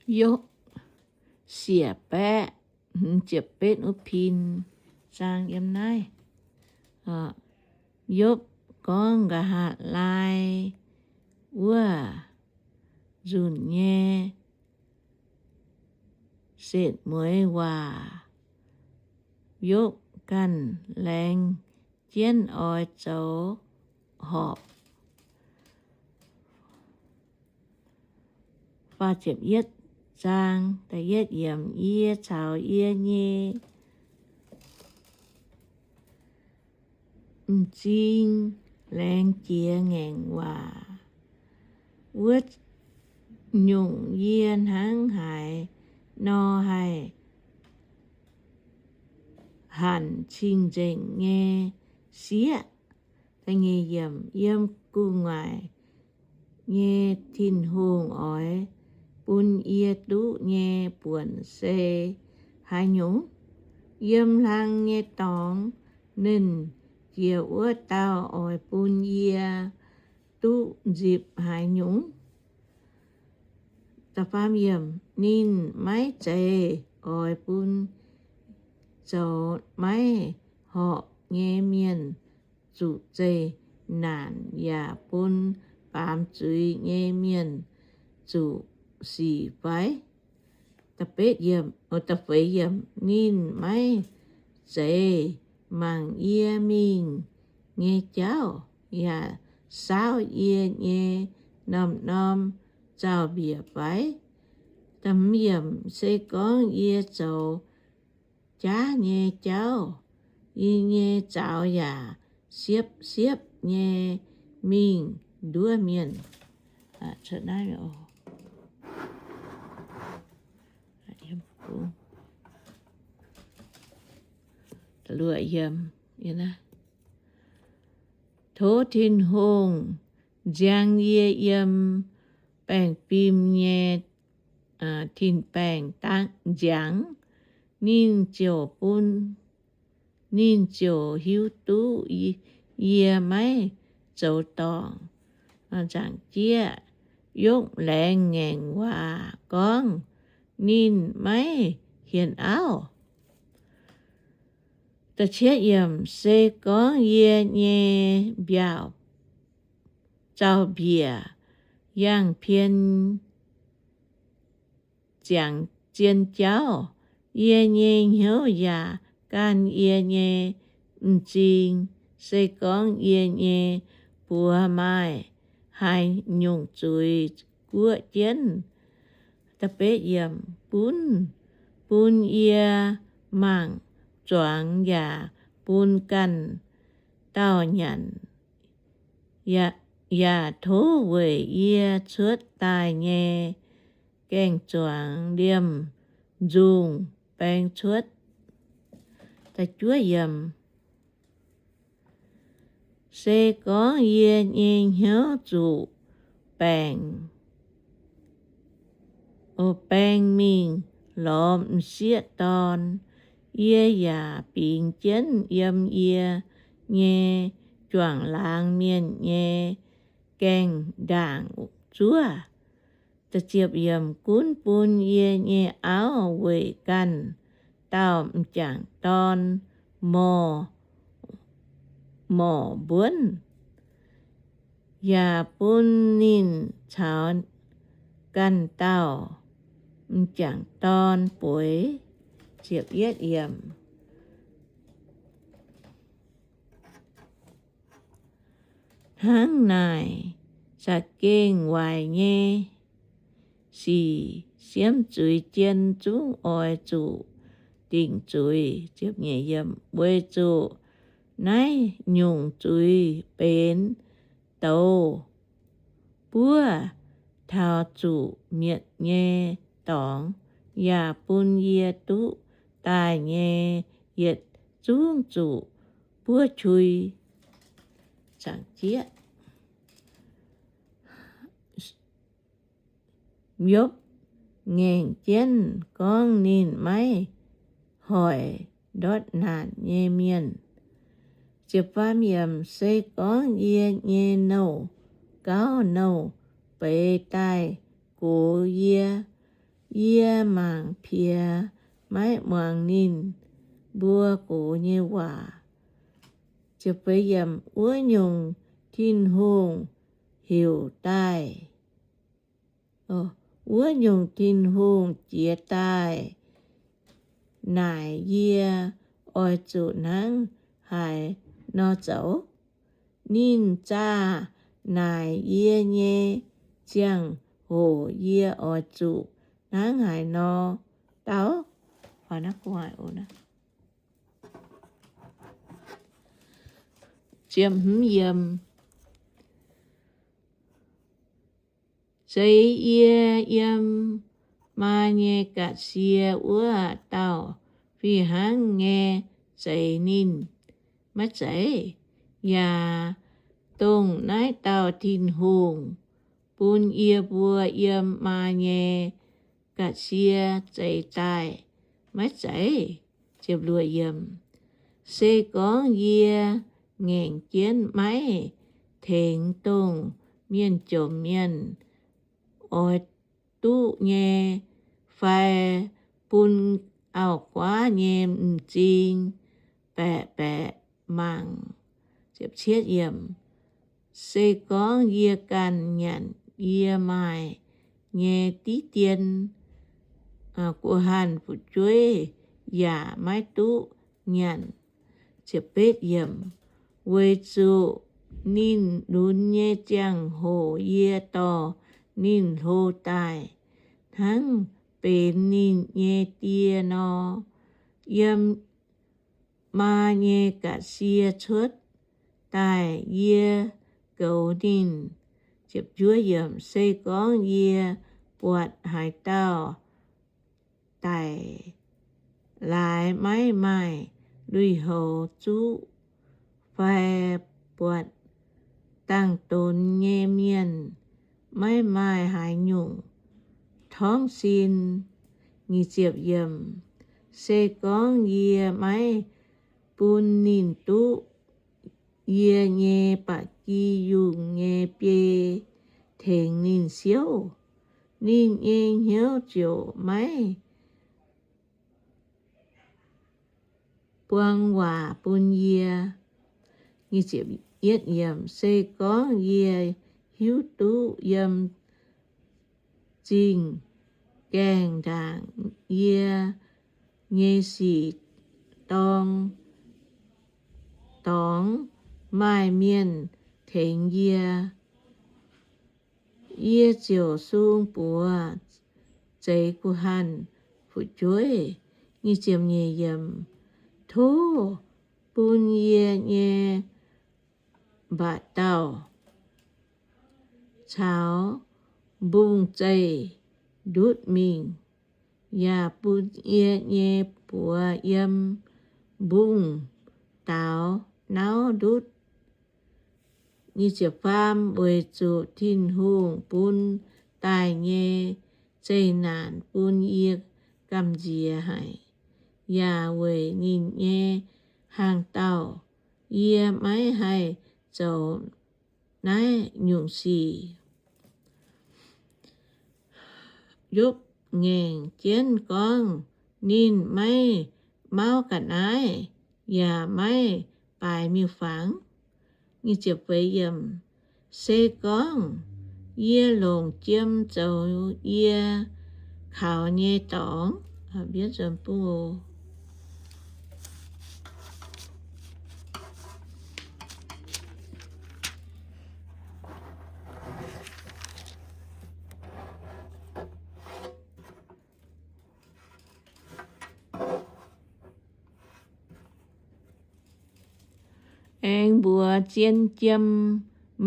Yopv siec baeqv, ziepc betv wuov pin zaang yiem naaiv. Yopv gorngv nqa'haav laai wuov nzunc nyei setv mueiz waac. Yopv ganh laengz jienv oix zoux horpc. Yie caux yie nyei m'zing laengz jiex ngaengc waac wuov nyungc, yie hnangv haaix nor haih hanc cing-nzengc nyei sieqv? Yiem gu'nguaaic nyei Tin-Hungh oix bun yie duqv nyei buonc se haaix nyungc? Yiem hlang nyei dorngx, Nernh Jiex wuov dauh oix bun yie duqv nzipc haaix nyungc? Ninh maiv zeiz oix bun zoux maiv horpc nyei mienh zuqc zeqc naanc, yaac bun baamz zuiz nyei mienh zuqc sic fai? Ninh maiv zeiz mangc yie mingh nyei jauv, yaac saauv yie nyei norm-norm zaux-mbiec fai? Se gorngv yie zoux jaav nyei jauv, yie nyei zaux yaac siepv-siepv nyei mingh nduov mienh. Tov Tin-Hungh nziang yie yiem baengh fim nyei tin-baengh njangc. Ninh ziouc bun, ninh ziouc hiuv duqv yie maiv zoux dorngc. Yopv laengz ngaengc waac gorngv ninh maiv hienx auv. Se gorngv yie nyei mbiaauc zaux-mbiec yangh pien ziangx zien jauv, yie nyei hnyouv yaac ganh yie nyei m'zing. Se gorngv yie nyei buoz maaih haaix nyungc zuiz guoqv jienv, gunv bun yie mangc zuangx yaac bun ganh dauh nyanc, yaac tov weic yie cuotv daaih nyei gaeng-zuangx liemh nzungh baeng cuotv. Se gorngv yie nyei hnyouv zuqc baengc, baeng mingh lorz m'sieqv dorn, yie yaac bingx jienv yiem yie nyei juangc laangz mienh nyei gaengh ndaangc zuov. Gunv bun yie nyei auv weic ganh dauh m'jangc dorn morc mbuonv, yaac bun ninh caux ganh dauh m'jangc dorn bueix. Hnangv naaic, za'gengh waaic nyei sic siemv zuiz jien zungv oix zuqc dingc zuiz. Weic zuqc naaiv nyungc zuiz benx douz buov taux zuqc mietc nyei dorngx, yaac bun yie duqv daaih nyei yietc zungv zuqc buov qui. Yopv ngaengc jienv gorngv ninh maiv hoic ndortv naanc nyei mienh. Se gorngv yie nyei nouh gauv nouh beiz daaih gox yie, Yie mangc piex maiv muangx ninh mbuo gox nyei waac. Wuov nyungc, Tin-Hungh heuc daaih, wuov nyungc Tin-Hungh jiez daaih naaic yie oix zuqc hnangv haaix nor zoux. Ninh zaah naaic yie nyei ziangh hoc yie oix zuqc hnangv haaix nor dauh? Zeiz yie yiem maa nyei ga'sie wuov dauh fih hnangv nyei zeix ninh? Maiv zeiz. Yaac dongh naaiv dauh Tin-Hungh bun yie mbuo yiem maa nyei ga'sie zeix daaih? Maiv zeiz. Se gorngv yie ngaengc jienv maiv tengx dongh mienh jomc mienh oix duqv nyei, fai bun auv-guaav nyei m'zing baeqc baeqc mangc. Se gorngv yie ganh nyanc yie maaih nyei diqv dien guh hanh fu'jueiv yaac maiv duqv nyanc, weic zuqc ninh lunx nyei ziangh hoc yie dorh ninh hlo daaih hnangv benx ninh nyei die nor. Yiem maa nyei ga'sie cuotv daaih yie goux ninh. Se gorngv yie buatc haaix dauh daic laaix maiv maaih lui-houx zuqv, fai buatc dangx donx nyei mienh maiv maaih haaix nyungc torngv sin, se gorngv yie maiv bun ninh duqv yie nyei ba'gi yungh nyei biei tengx ninh siouv, ninh nyei hnyouv ziouc maiv buang waac bun yie. Se gorngv yie hiuv duqv yiem zingh gaengh ndaangc yie nyei sic dorngx maaih mienh tengx yie, yie ziouc sung buoz zeix guh hanh fu'jueiv. Tov bun yie nyei mba'dauh caux mbungh zeih ndutv mingh, yaac bun yie nyei buoz yiem mbungh daaux nauv ndutv. Weic zuqc Tin-Hungh bun daaih nyei zeqc naanc bun yie gamh nziex haic, yaac weic ninh nyei hnaangx-daauh yie maiv haih zoux naaiv nyungc sic. Yopv ngaengc jienv gorngv ninh maiv mauv ga'naaiv yaac maiv baaix miuc-fangx. Se gorngv yie longc jiem zoux yie kaux nyei dorngx, aengx mbuox zien jiem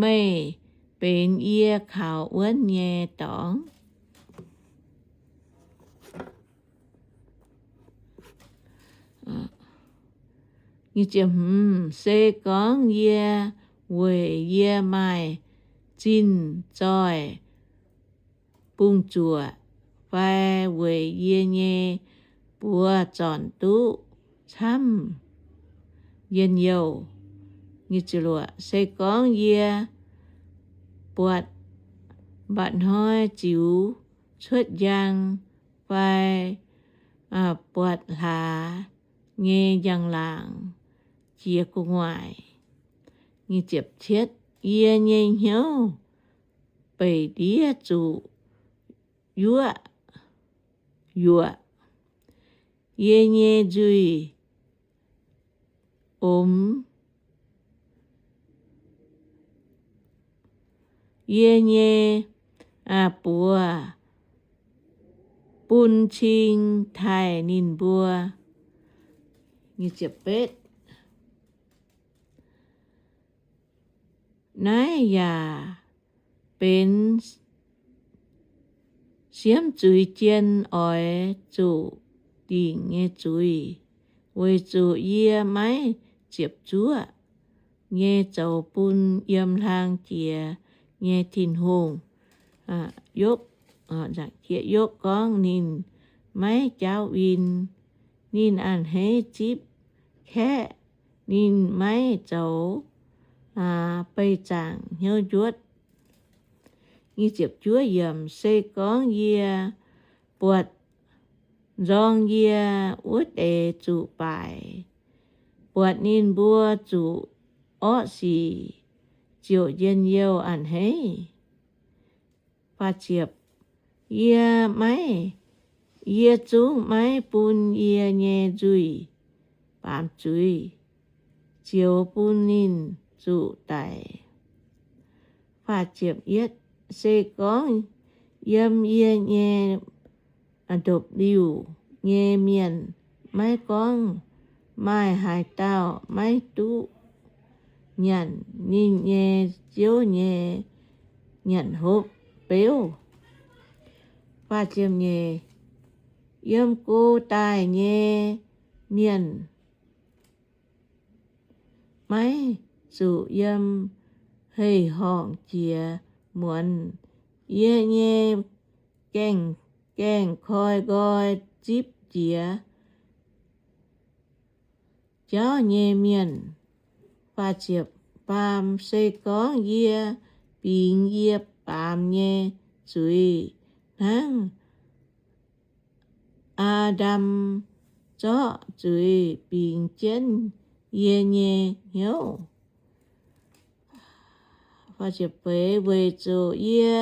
meih benx yie kaux wuonv nyei dorngx. Se gorngv yie weic yie maaih zinh zoih bungx-zuoqc fai weic yie nyei buoz zornc duqv camv njien-youh, se gorngv yie buatc mba'hnoi ziux cuotv njang fai buatc hlaax nyei njang-laangc jiex gu'nguaaic. Yie nyei hnyouv beic ndiev zuqc yuoqv yuoqc. Yie nyei nzuih omx yie nyei buoz bun cing taaih ninh mbuo. Naaiv yaac benx siemv zuiz jien oix zuqc dingc nyei zuiz, weic zuqc yie maiv ziepc zuoqv nyei zoux bun yiem hlang jiex nyei Tin-Hungh. Yopv, Yopv gorngv ninh maiv jaauv win, ninh a'hneiv zipv kaeqv, ninh maiv zoux beih zaangc hnyouv njuotv. Se gorngv yie buatc nzorng yie wuov deix zuqc baaic, buatc ninh mbuo zuqc orqv sic ziouc njien-youh a'hneiv. Yie maiv, yie zungv maiv bun yie nyei nzuih baamz zuiz, zioux bun ninh zuqc daic. Se gorngv yiem yie nyei ndopv-liuh nyei mienh maiv gorngv maaih haaix dauh maiv duqv nyanc ninh nyei ziouv nyei nyanc hopv beuv. Yiem go daaih nyei mienh maiv zuqc yiem hei-horngc jiex muonz. Yie nyei gaeng, gaeng koi nqoi zipv jiex jauv nyei mienh. Faam, se gorngv yie bingx yie baamz nyei zuiz hnangv Aa^ndam zorqv zuiz bingx jienv yie nyei hnyouv, weic zuqc yie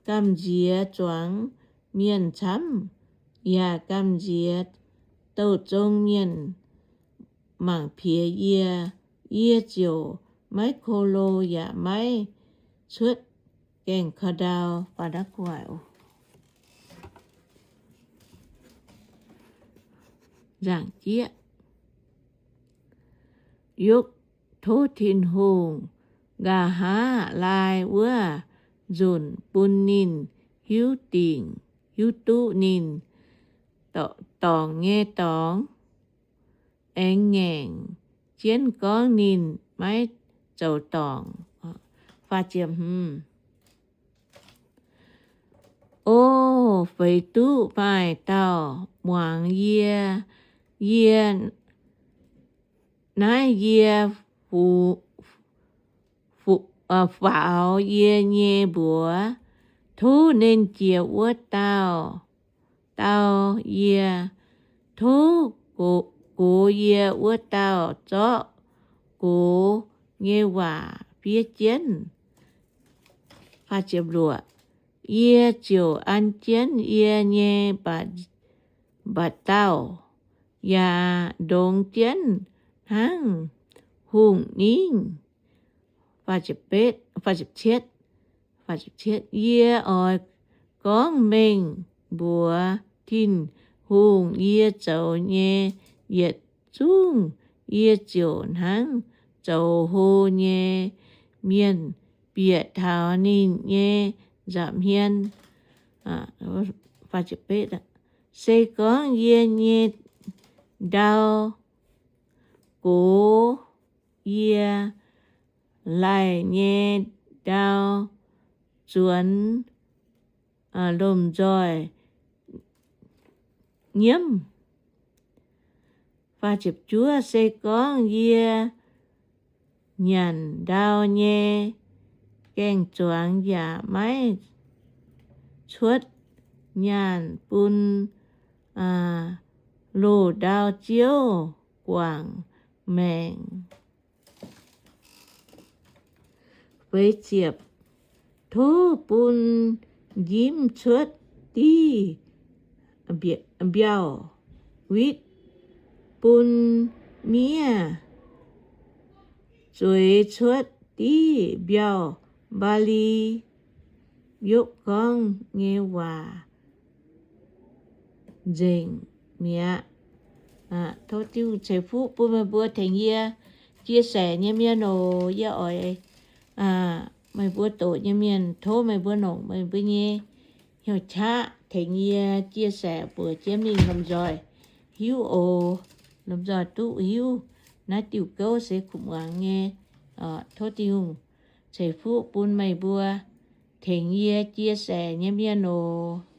gamh nziex zuangx mienh camv, yaac gamh nziex douh zong mienh mangc piex yie, yie ziouc maiv ko lo yaac maiv cuotv gaengh ka'ndau. Nzaangc jieqv. Yopv tov Tin-Hungh nqa'haav laai wuov nzunc bun ninh hiuv dingc, hiuv duqv ninh dorngc nyei dorngx, aengx ngaengc jienv gorngv ninh maiv zoux dorngc. O feix duqv maaih dauh muangx yie, yie, naaiv yie faaux yie nyei mbuox, tov Nernh Jiex wuov dauh dau yie, tov gox yie wuov dauh zorqv gox nyei waac fiev jienv. Yie ziouc an jienv yie nyei mba'dauh, yaac ndongx jienv hnangv hungh ningv. Yie oix gorngv mengh mbuox Tin-Hungh yie zoux nyei yietc zungv, yie ziouc hnangv zoux hlo nyei mienh bieqc taux ninh nyei nza'hmien. Se gorngv yie nyei ndau gox, yie laih nyei ndau zuonx lomh nzoih nyiemv. Se gorngv yie nyanc ndau nyei gaeng-zuangx yaac maiv cuotv nyaanh bun loz-ndau Ziouv guangc maengc. Feix ziepc, tov bun njimv cuotv div mbiauh witv, bun miev zueiz cuotv div mbiauh mbaali. Yopv gorngv nyei waac nzengc mi'aqv. Tov Tin-Hungh ceix fuqv bun meih mbuo tengx yie chia sẻ nyei mienh oc. Yie oix meih mbuo doqc nyei mienh, tov meih mbuo longc meih mbuo nyei hnyouv qaqv tengx yie chia sẻ mbuox jienv mingh lomh nzoih hiuv oc. Lomh nzoih duqv hiuv naaiv diuh gouv se kuv muangx nyei. Tov Tin-Hungh ceix fuqv bun meih mbuo tengx yie chia sẻ nyei mienh oc.